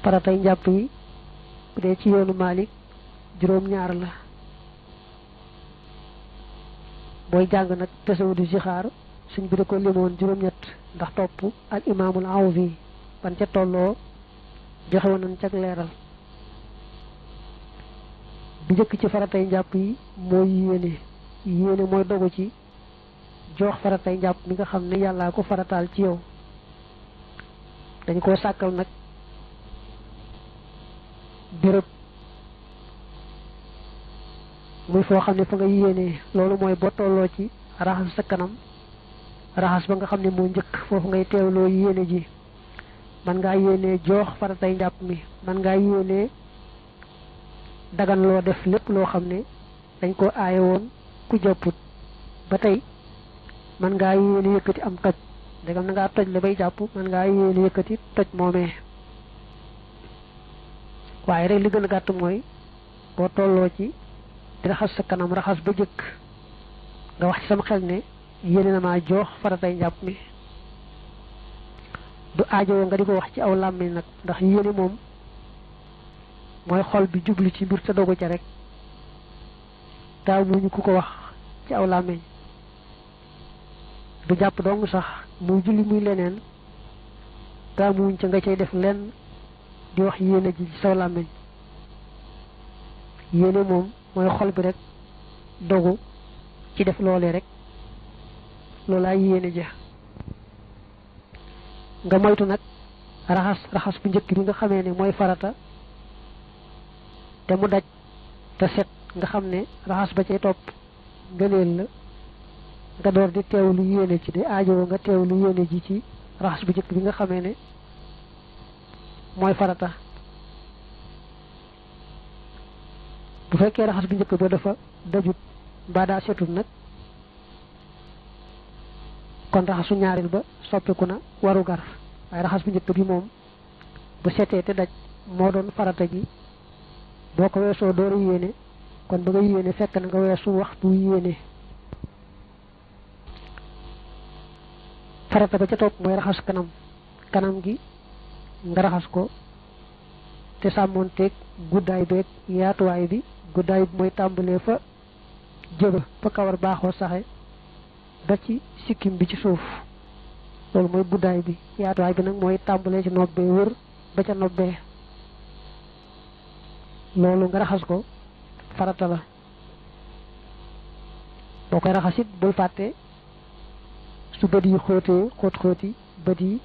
faratay njàpp yi bu dee ci yoonu Maalik juróom-ñaar la booy jàng nag tasawudu zixaar suñ bi da ko limoon juróom-ñett ndax topp al imaamul Awfi ban ca tolloo joxe woon nañ cag leeral bi njëkk ci faratay njàpp yi mooy yéene mooy dogu ci jox faratay njàpp mi nga xam ne yàllaa ko farataal ci yow dañ koo sàkkal nag béréb muy foo xam ne fa nga yéenee loolu mooy boo tolloo ci raxas sa kanam raxas ba nga xam ne moo njëkk foofu ngay teewloo yéene ji man ngaa yéenee joox faratay njàpp mi man ngaa yéenee dagan loo def lépp loo xam ne dañ ko aaye woon ku jàpput ba tey man ngaa yéene yëkkati am toj ndegam na ngaa toj la bay jàpp man ngaa yéene yëkkati toj moomee waaye rek li gën a gàtt mooy boo tolloo ci di raxas sa kanam raxas ba jëkk nga wax ci sama xel ne yéene na maa joox faratay njàpp mi du aajowoo nga di ko wax ci aw làmmiñ nag ndax yéene moom mooy xol bi jublu ci mbir te dogu ca rek taamuñu ku ko wax ci aw làmmiñ du jàpp dong sax muy julli muy leneen taamuwuñ ca nga cay def lenn di wax yéene ji ci saw làmmiñ yéene moom mooy xol bi rek dogu ci def loolee rek loolaay yéene ja nga moytu nag raxas bu njëkk bi nga xamee ne mooy farata te mu daj te set nga xam ne raxas ba cay topp ngëneel la nga door di teewlu yéene ci di aajowoo nga teewlu yéene ji ci raxas bu njëkk bi nga xamee ne mooy farata bu fekkee raxas bu njëkk ba dafa dajut mbaa daa setut nag kon raxasu ñaareel ba soppiku na waru gar waaye raxas bu njëkk bi moom bu setee te daj moo doon farata ji boo ko weesoo dooru yéene kon ba nga yéene fekk na nga weesu waxtu yéene farata ba ca topp mooy raxas kanam gi nga raxas ko te sàmmoonteeg guddaay beeg yaatuwaay bi guddaay bi mooy tàmbalee fa jëba fa kawar baaxoo saxe ba ci sikkim bi ci suuf loolu mooy guddaay bi yaatuwaay bi nag mooy tàmbalee ci nobbee wër ba ca nobbee loolu nga raxas ko farata la boo koy raxasit bul fàtte su bët yi xóotee xóoti bët yi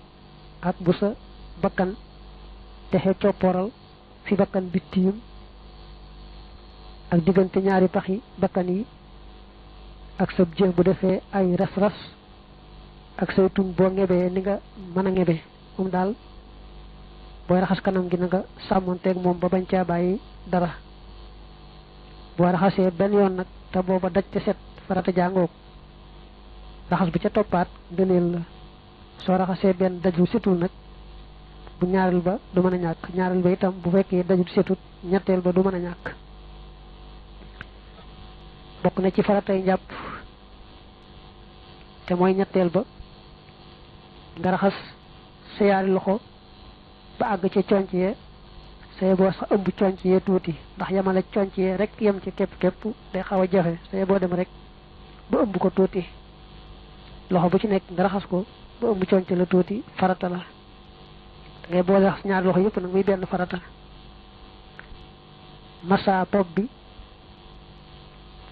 ak bu sa bakkan texe coppooral fi bakkan bi tiim ak diggante ñaari paxi bakkan yi ak sa jë bu defee ay ras-ras ak say tuñ boo ngebee ni nga mën a ngebe moom daal booy raxas kanam gi na nga sàmmonteeg moom ba bañ caa bàyyi dara boo raxasee benn yoon nag te booba daj te set farata jàngoog raxas bi ca toppaat ngëneel la soo raxasee benn daju setul nag bu ñaareel ba du mën a ñàkk ñaareel ba itam bu fekkee dajut setut ñetteel ba du mën a ñàkk bokk na ci faratay njàpp te mooy ñetteel ba nga raxas sa yaari loxo ba àgg ca conc yee say boo sax ëmb conc yee tuuti ndax yamale conc yee rek yem ci képp day xaw a jafe say boo dem rek ba ëmb ko tuuti loxo bu ci nekk nga raxas ko ba ëmb conc la tuuti farata la ngay boole raxas ñaari loxo yëpp nag muy benn farata massa bopp bi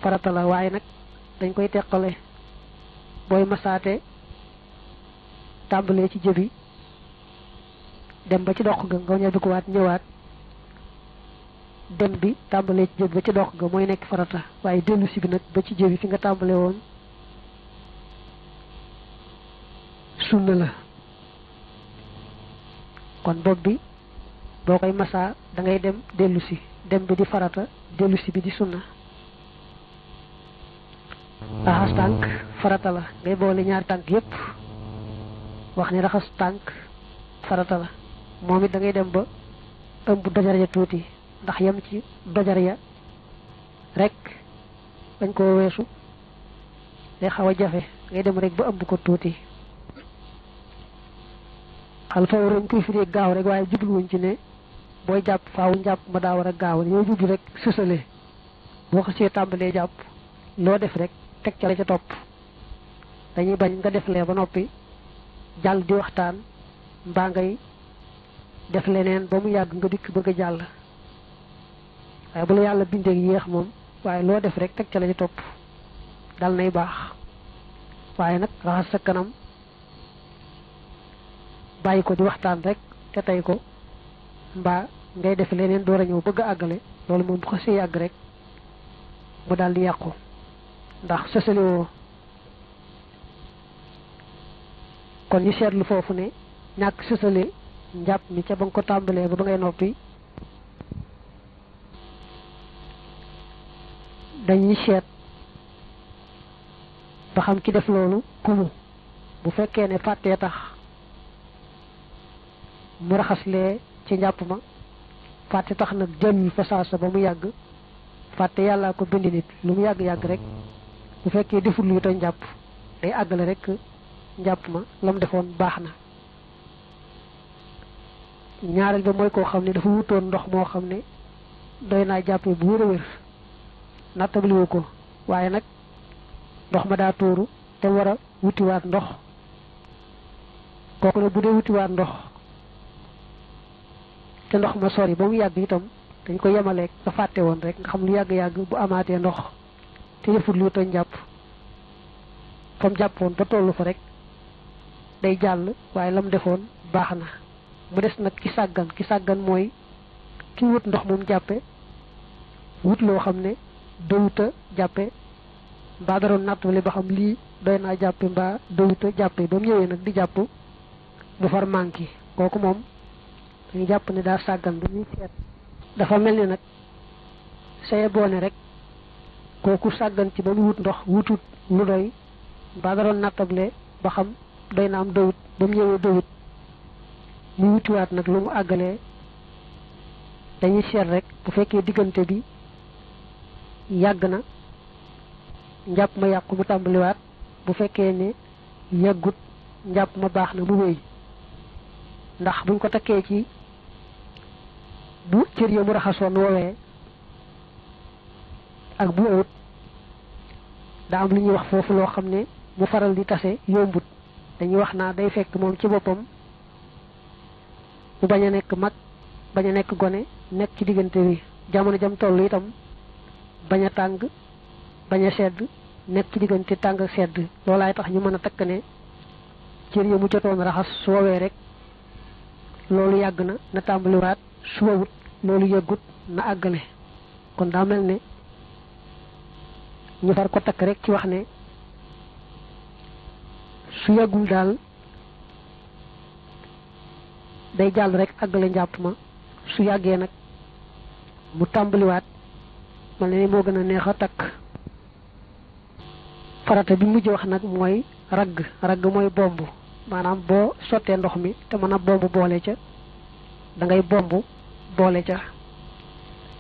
farata la waaye nag dañ koy teqale booy massaate tàmbalee ci jëbi dem ba ci dox ga nga ñëw bi ko waat ñëwaat dem bi tàmbalee ci jëbi ba ci dox ga mooy nekk farata waaye dellu si bi nag ba ci jëbi fi nga tàmbalee woon sunna la kon bopp bi boo koy massa da ngay dem dellu si dem bi di farata dellu si bi di sunna raxas tànk farata la ngay boole ñaari tànk yépp wax ni raxas tànk farata la moom it da ngay dem ba ëmb dojar ya tuuti ndax yem ci dojar ya rek dañ koo weesu day xaw a jafe ngay dem rek ba ëmb ko tuuti xal faw dañ koy firee gaaw rek waaye jubluwuñ ci ne booy jàpp faaw njàpp ma daa war a gaaw yow jublu rek sësale boo xasee tàmbalee jàpp loo def rek teg ca la ca topp dañuy bañ nga def lee ba noppi jàll di waxtaan mbaa ngay def leneen ba mu yàgg nga dikk bëgg a jàll waaye bu la yàlla bindee yéex moom waaye loo def rek teg ca la ca topp dal nay baax waaye nag raxas sa kanam bàyyi ko di waxtaan rek te tey ko mbaa ngay def leneen door a ñëw bëgg a àggale loolu moom bu xasee yàgg rek mu daal di yàqu ndax sësaliwoo kon ñu seetlu foofu ne ñàkk sësale njàpp mi ca ba nga ko tàmbalee ba ngay noppi dañuy seet ba xam ki def loolu kumu bu fekkee ne fàttee tax mu raxaslee ci njàpp ma fàtte tax nag jël fa saasa ba mu yàgg fàtte yàllaa ko bind nit lu mu yàgg-yàgg rek bu fekkee deful lu te njàpp day àggale rek njàpp ma la mu defoon baax na ñaareel ba mooy koo xam ne dafa wutoon ndox moo xam ne doy naa jàppee bu wér a wér nattabliwu ko waaye nag ndox ma daa tuuru te war a wutiwaat ndox kooku ne bu dee wutiwaat ndox te ndox ma sori ba mu yàgg itam dañ ko yemaleeg nga fàtte woon rek nga xam lu yàgg-yàgg bu amaatee ndox te defut lu te njàpp fa mu jàppoon ba tollu fa rek day jàll waaye la mu defoon baax na mu des nag ki sàggan mooy ki wut ndox moom jàppe wut loo xam ne dowuta jàppe mbaa daroon nattale ba xam lii doy naa jàppe mbaa dowuta jàppe ba mu ñëwee nag di jàpp mu far manqué kooku moom dañu jàpp ne daa sàggan dañuy seet dafa mel ni nag saye boone rek kooku sàggan ci ba mu wut ndox wutut lu doy mbaa daroon nattable ba xam doy na am dowut ba mu ñëwee dowut mu wutiwaat nag lu mu àggalee dañuy seet rek bu fekkee diggante bi yàgg na njàpp ma yàqu mu tàmbaliwaat bu fekkee ne yàggut njàpp ma baax na mu wéy ndax buñ ko takkee ci bu cër ya mu raxasoon woowee ak bu ëwut daa am lu ñuy wax foofu loo xam ne mu faral di tase yombut dañuy wax naa day fekk moom ci boppam mu bañ a nekk mag bañ a nekk gone nekk ci diggante bi jamono jam toll itam bañ a tàng bañ a sedd nekk ci diggante tàng ak sedd loolaay tax ñu mën a takk ne cër ya mu jotoon raxas su woowee rek loolu yàgg na tàmbaliwaat su wowut loolu yëggut na àggale kon daa mel ne ñu far ko takk rek ci wax ne su yàggul daal day jàll rek àggale njàpp ma su yàggee nag mu tàmbaliwaat mel ne moo gën a neex a takk farata bi mujj wax nag mooy ragg mooy bomb maanaam boo sottee ndox mi te mën a bomb boole ca da ngay bomb boole ca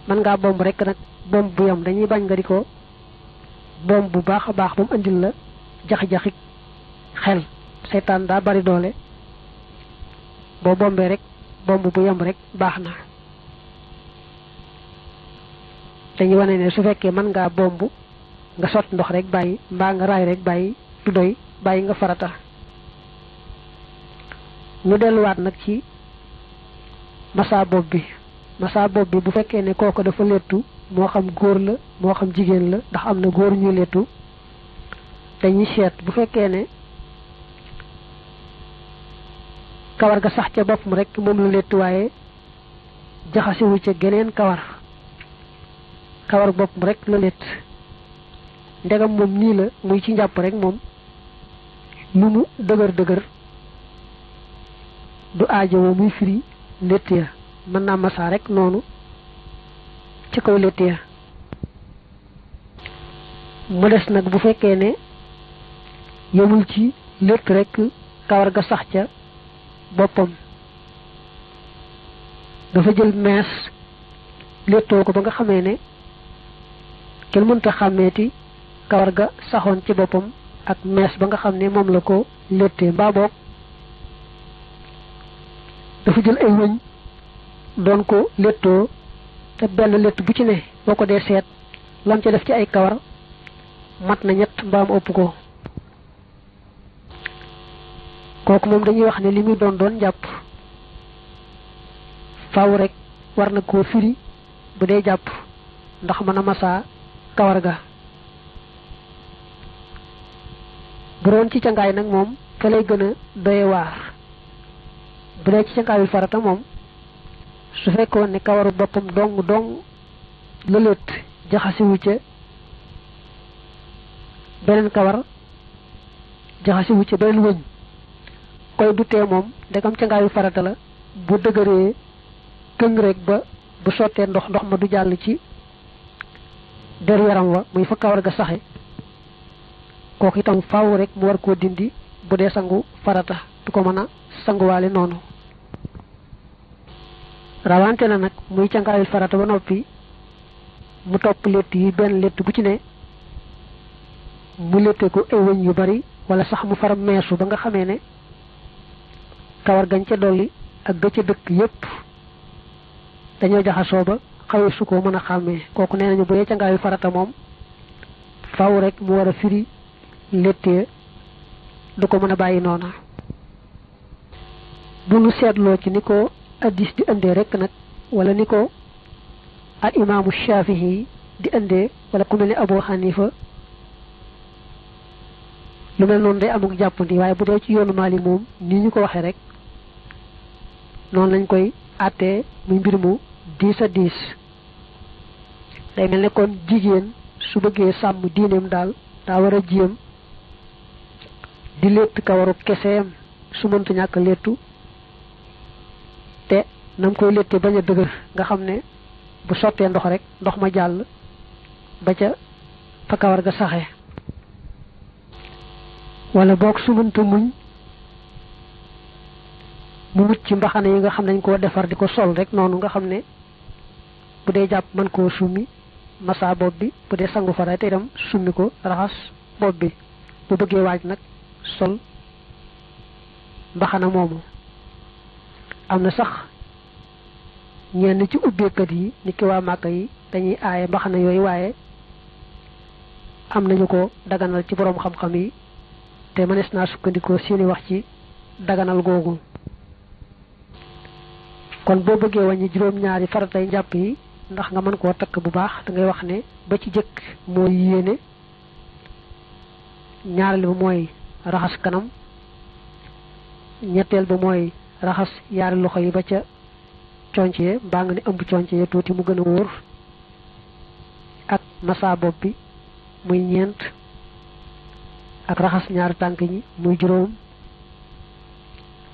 mën ngaa bomb rek nag bomb bu yam dañuy bañ nga di ko bomb bu baax a baax ba mu andil la jax-jaxi xel seytaan daa bari doole boo bombee rek bomb bu yam rek baax na dañuy wane ne su fekkee mën ngaa bomb nga sotti ndox rek bàyyi mbaa nga raay rek bàyyi du doy bàyyi nga farata ñu delluwaat nag ci massa bopp bi bu fekkee ne kooku dafa lettu moo xam góor la moo xam jigéen la ndax am na góor ñuy lettu dañuy seet bu fekkee ne kawar ga sax ca boppam rek moom la lettu waaye jaxasewu ca geneen kawar boppam rek la lett ndegam moom nii la muy ci njàpp rek moom lu mu dëgër du aajowoo muy firi lett ya mën naa massa rek noonu ci kaw lett ya mu des nag bu fekkee ne yemul ci lett rek kawar ga sax ca boppam dafa jël mees lettoo ko ba nga xamee ne kenn mënta xàmmeeti kawar ga saxoon ci boppam ak mees ba nga xam ne moom la ko lettee mbaa boog dafa jël ay wëñ doon ko léttoo te benn létt bu ci ne boo ko dee seet lam ca def ci ay kawar mat na ñett mbaam ëpp ko kooku moom dañuy wax ne li muy doon jàpp faaw rek war na koo firi bu dee jàpp ndax mën a masaa kawar ga bu doon ci cangaay nag moom fa lay gën a doye waar bu dee ci cangaayul farata moom su fekkoon ne kawaru boppam dong la létt jaxasiwu ca beneen kawar jaxasiwu ca beneen wëñ koy du tee moom ndegam cangaayul farata la bu dëgëree këng rek ba bu sottee ndox ma du jàll ci der yaram wa muy fa kawar ga saxe kooku itam faaw rek mu war koo dindi bu dee sangu farata du ko mën a sanguwaale noonu rawante na nag muy cangaayul farata ba noppi mu topp létt yi benn létt bu ci ne mu létte ko ay wëñ yu bari wala sax mu far meesu ba nga xamee ne kawar gañ ca dolli ak ga ca dëkk yépp dañoo jaxasoo ba xawee su ko mën a xàmmee kooku nee nañu bu dee cangaayul farata moom faaw rek mu war a firi léttee du ko mën a bàyyi noona bu nu seetloo ci ni ko addis di indee rek nag wala ni ko al imaamu Shaafi'i di indee wala ku mel ni Abu Hanifa lu mel noonu day amuk jàppandi waaye bu dee ci yoonu Maalik moom ni ñu ko waxee rek noonu lañ koy àttee muy mbir mu diis a diis day mel ne kon jigéen su bëggee sàmm diineem daal daa war a jéem di létt kawaru keseem su mënta ñàkk léttu te nam koy létte bañ a dëgër nga xam ne bu sottee ndox rek ndox ma jàll ba ca fa kawar ga saxe wala boog su mënta muñ mu mucc ci mbaxana yi nga xam nañ koo defar di ko sol rek noonu nga xam ne bu dee jàpp mën koo summi massa bopp bi bu dee sangu fara te itam summi ko raxas bopp bi bu bëggee waaj nag sol mbaxana moomu am na sax ñenn ci ubbeekat yi ni ki waa Màkka yi dañuy aaye mbaxana yooyu waaye am nañu ko daganal ci boroom xam-xam yi te mënees naa sukkandikoo seeni wax ci daganal googu kon boo bëggee wàññi juróom-ñaari faratay njàpp yi ndax nga mën koo takk bu baax da ngay wax ne ba ci jëkk mooy yéene ñaareel ba mooy raxas kanam ñetteel ba mooy raxas yaari loxo yi ba ca conc ye mbaa nga ne ëmb conc ye tuuti mu gën a wóor ak massa bopp bi muy ñeent ak raxas ñaari tànk ñi muy juróom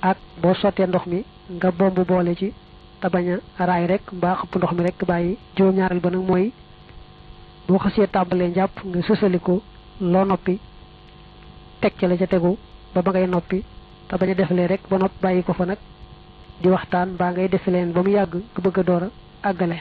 ak boo sottee ndox mi nga bomb boole ci te bañ a raay rek mbaa xëpp ndox mi rek bàyyi juróom-ñaareel ba nag mooy boo xasee tàmbalee njàpp nga sësali ko loo noppi teg ca la ca tegu ba ngay noppi te bañ a defalee rek ba noppi bàyyi ko fa nag di waxtaan mbaa ngay defe leen ba mu yàgg nga bëgg a door a àggale